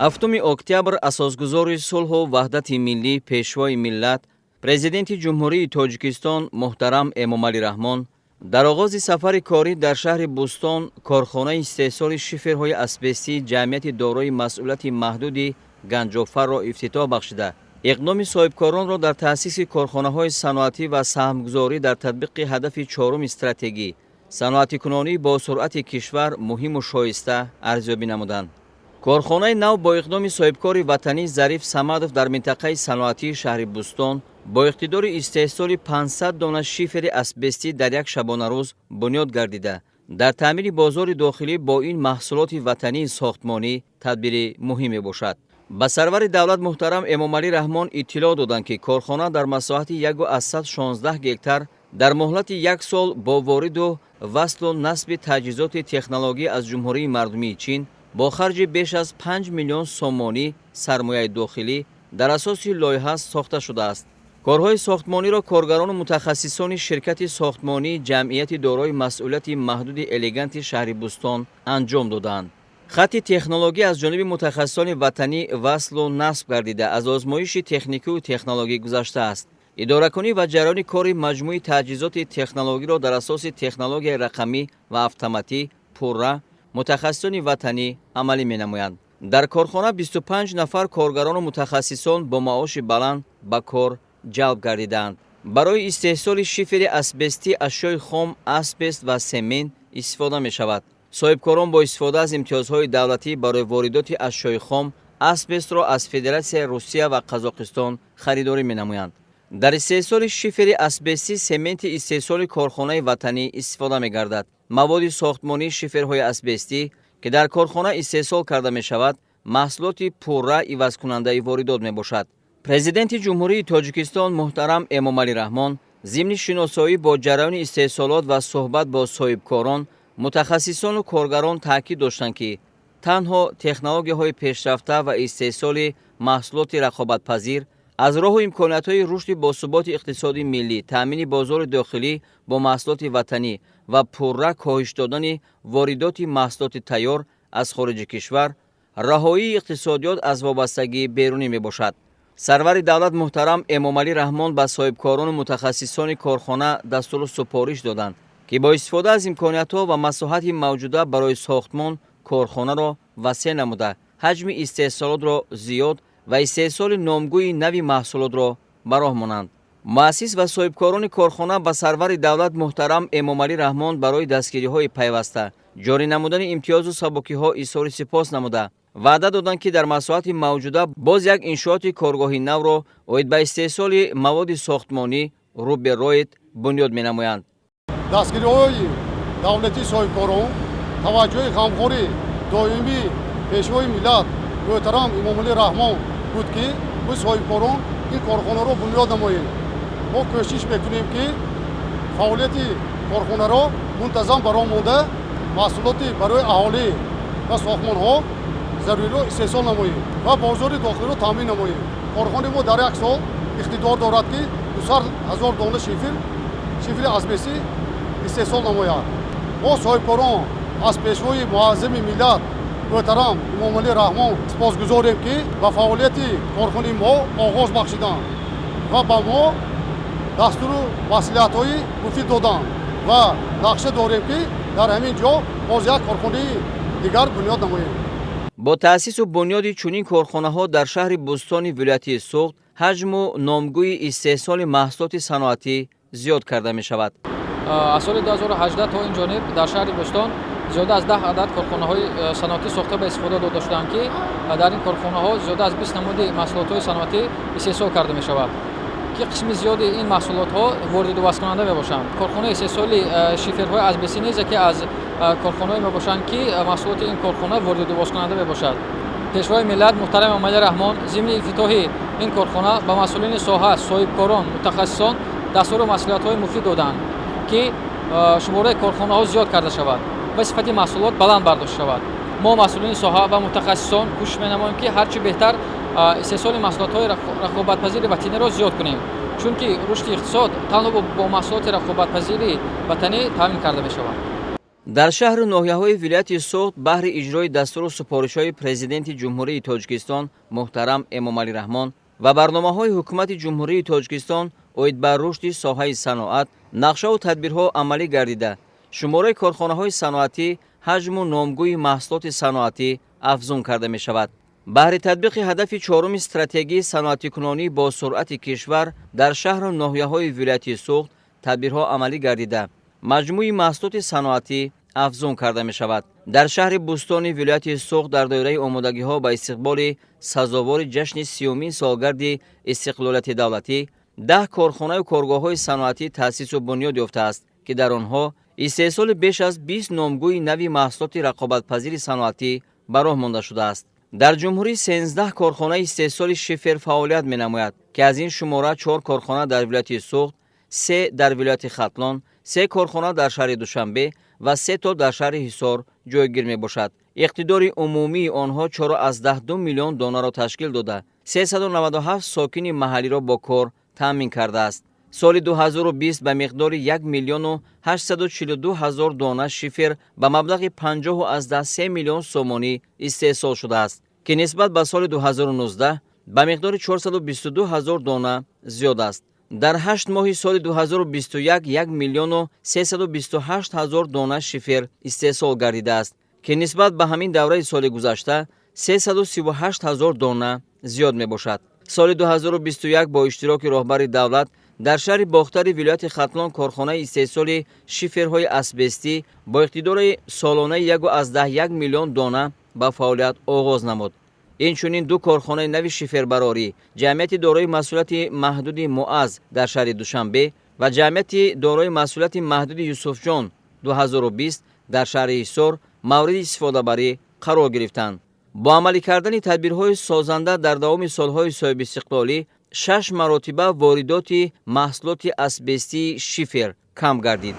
7 октябр асосгузори сулҳу ваҳдати миллӣ, пешвои миллат, президенти Ҷумҳурии Тоҷикистон муҳтарам Эмомалӣ Раҳмон дар оғози сафари корӣ дар шаҳри Бӯстон корхонаи истеҳсоли шиферҳои асбестии ҷамъияти дорои масъулияти маҳдуди Ганҷофарро ифтитоҳ бахшида, иқдоми соҳибкоронро дар таъсиси корхонаҳои саноатӣ ва саҳмгузорӣ дар татбиқи ҳадафи чоруми стратегӣ саноатикунонӣ бо суръати кишвар муҳиму шоиста арзёбӣ намуданд. Корхонаи нав бо иқдоми соҳибкори ватанӣ Зариф Самадов дар минтақаи саноатии шаҳри Бӯстон бо иқтидори истеҳсоли 500 дона шифери асбестӣ дар як шабонарӯз бунёд гардида, дар таъмини бозори дохилӣ бо ин маҳсулоти ватании сохтмонӣ тадбири муҳим мебошад. Ба сарвари давлат муҳтарам Эмомалӣ Раҳмон иттилоъ доданд, ки корхона дар масоҳати 1,16 гектар дар муҳлати як сол бо вориду васлу насби таҷҳизоти технологӣ аз Ҷумҳурии Мардумии Чин бо харҷи беш аз 5 миллион сомонӣ сармояи дохилӣ дар асоси лоиҳа сохта шудааст. Корҳои сохтмониро коргарону мутахассисони ширкати сохтмонии ҷамъияти дорои масъулияти маҳдуди Элеганти шаҳри Бӯстон анҷом додаанд. Хатти технологӣ аз ҷониби мутахассисони ватанӣ васлу насб гардида, аз озмоиши техникию технологӣ гузаштааст. Идоракунӣ ва ҷараёни кори маҷмӯи таҷҳизоти технологиро дар асоси технологияи рақамӣ ва автоматӣ пурра мутахассисони ватанӣ амалӣ менамоянд. Дар корхона 25 нафар коргарону мутахассисон бо маоши баланд ба кор ҷалб гардидаанд. Барои истеҳсоли шифери асбестӣ ашёи хом, асбест ва семент истифода мешавад. Соҳибкорон бо истифода аз имтиёзҳои давлатӣ барои воридоти ашёи хом асбестро аз Федератсияи Русия ва Қазоқистон харидорӣ менамоянд. Дар истеҳсоли шифери асбестӣ сементи истеҳсоли корхонаи ватанӣ истифода мегардад. Маводи сохтмонии шиферҳои асбестӣ, ки дар корхона истеҳсол карда мешавад, маҳсулоти пурра ивазкунандаи воридот мебошад. Президенти Ҷумҳурии Тоҷикистон муҳтарам Эмомалӣ Раҳмон зимни шиносоӣ бо ҷараёни истеҳсолот ва суҳбат бо соҳибкорон, мутахассисону коргарон таъкид доштанд, ки танҳо технологияҳои пешрафта ва истеҳсоли маҳсулоти рақобатпазир аз роҳу имкониятҳои рушди босуботи иқтисоди миллӣ, таъмини бозори дохилӣ бо маҳсулоти ватанӣ ва пурра коҳиш додани воридоти маҳсулоти тайёр аз хориҷи кишвар, раҳоии иқтисодиёт аз вобастагии берунӣ мебошад. Сарвари давлат муҳтарам Эмомалӣ Раҳмон ба соҳибкорону мутахассисони корхона дастуру супориш доданд, ки бо истифода аз имкониятҳо ва масоҳати мавҷуда барои сохтмон корхонаро васеъ намуда, ҳаҷми истеҳсолотро зиёд ва истеҳсоли номгӯи нави маҳсулотро ба роҳ монанд. Муассис ва соҳибкорони корхона ба сарвари давлат муҳтарам Эмомалӣ Раҳмон барои дастгириҳои пайваста, ҷорӣ намудани имтиёзу сабукиҳо изҳори сипос намуда, ваъда доданд, ки дар масоҳати мавҷуда боз як иншооти коргоҳи навро оид ба истеҳсоли маводи сохтмонӣ рӯбероид бунёд менамоянд. Дастгириҳои давлатии соҳибкорон, таваҷҷӯҳи ғамхории доимии пешвои миллат муҳтарам Эмомалӣ Раҳмон буд, ки мо соҳибкорон ин корхонаро бунёд намоем. Мо кӯшиш мекунем, ки фаъолияти корхонаро мунтазам ба роҳ монда, маҳсулоти барои аҳолӣ ва сохтмонҳо заруриро истеҳсол намоем ва бозори дохилиро таъмин намоем. Корхонаи мо дар як сол иқтидор дорад, ки 200 ҳазор дона шифери асбестӣ истеҳсол намояд. Мо соҳибкорон аз пешвои муаззами миллат муҳтарам Эмомалӣ Раҳмон сипосгузорем, ки ба фаъолияти корхонаи мо оғоз бахшиданд ва ба мо дастуру маслиҳатҳои муфид доданд ва нақша дорем, ки дар ҳамин ҷо боз як корхонаи дигар бунёд намоем. Бо таъсису бунёди чунин корхонаҳо дар шаҳри Бӯстони вилояти Суғд ҳаҷму номгӯи истеҳсоли маҳсулоти саноатӣ зиёд карда мешавад. Аз соли 2018 то ин ҷониб дар шаҳри Бӯстон зиёда аз 10 адад корхонаҳои саноатӣ сохта ба истифода дода шуданд, ки дар ин корхонаҳо зиёда аз 20 намуди маҳсулотҳои саноатӣ истеҳсол карда мешавад, ки қисми зиёди ин маҳсулотҳо воридувасткунанда мебошанд. Корхонаи истеҳсоли шиферҳои асбестӣ низ яке аз корхонаҳое мебошанд, ки маҳсулоти ин корхона воридувозкунанда мебошад. Пешвои миллат муҳтарам Эмомалӣ Раҳмон зимни ифтитоҳи ин корхона ба масъулини соҳа, соҳибкорон, мутахассисон дастуру маслиҳатҳои муфид доданд, ки шумораи корхонаҳо зиёд карда шавад ва сифати маҳсулот баланд бардошта шавад. Мо масъулини соҳа ва мутахассисон кӯшиш менамоем, ки ҳарчи беҳтар истеҳсоли маҳсулотҳои рақобатпазири ватаниро зиёд кунем, чунки рушди иқтисод танҳо бо маҳсулоти рақобатпазири ватанӣ таъмин карда мешавад. Дар шаҳру ноҳияҳои вилояти Суғд баҳри иҷрои дастуру супоришҳои Президенти Ҷумҳурии Тоҷикистон муҳтарам Эмомалӣ Раҳмон ва барномаҳои Ҳукумати Ҷумҳурии Тоҷикистон оид ба рушди соҳаи саноат нақшаву тадбирҳо амалӣ гардида, шумораи корхонаҳои саноатӣ, ҳаҷму номгӯи маҳсулоти саноатӣ афзун карда мешавад. Баҳри татбиқи ҳадафи чоруми стратегии саноатикунонӣ бо суръати кишвар дар шаҳру ноҳияҳои вилояти Суғд тадбирҳо амалӣ гардида, маҷмӯи маҳсулоти саноатӣ афзун карда мешавад. Дар шаҳри Бӯстони вилояти Суғд дар доираи омодагиҳо ба истиқболи сазовори ҷашни 30-умин солгарди истиқлолияти давлатӣ 10 корхонаю коргоҳҳои саноатӣ таъсису бунёд ёфтааст, ки дар онҳо истеҳсоли беш аз 20 номгӯи нави маҳсулоти рақобатпазири саноатӣ ба роҳ монда шудааст. Дар ҷумҳурӣ 13 корхонаи истеҳсоли шифер фаъолият менамояд, ки аз ин шумора 4 корхона дар вилояти Суғд, 3 дар вилояти Хатлон, 3 корхона дар шаҳри Душанбе ва 3 то дар шаҳри Ҳисор ҷойгир мебошад. Иқтидори умумии онҳо 4,2 миллион донаро ташкил дода, 397 сокини маҳаллиро бо кор таъмин кардааст. Соли 2020 ба миқдори 1 миллиону 842 ҳазор дона шифер ба маблағи 50,3 миллион сомонӣ истеҳсол шудааст, ки нисбат ба соли 2019 ба миқдори 422 ҳазор дона зиёд аст. Дар 8 моҳи соли 2021 1 миллиону 328 ҳазор дона шифер истеҳсол гардидааст, ки нисбат ба ҳамин давраи соли гузашта 338 ҳазор дона зиёд мебошад. Соли 2021 бо иштироки роҳбари давлат дар шаҳри Бохтари вилояти Хатлон корхонаи истеҳсоли шиферҳои асбестӣ бо иқтидори солонаи 1,1 миллион дона ба фаъолият оғоз намуд. Инчунин 2 корхонаи нави шифербарорӣ, ҷамъияти дорои масъулияти маҳдуди Муаз дар шаҳри Душанбе ва ҷамъияти дорои масъулияти маҳдуди Юсуфҷон 2020 дар шаҳри Ҳисор мавриди истифодабарӣ қарор гирифтанд. Бо амалӣ кардани тадбирҳои созанда дар давоми солҳои соҳибистиқлолӣ 6 маротиба воридоти маҳсулоти асбестии шифер кам гардид.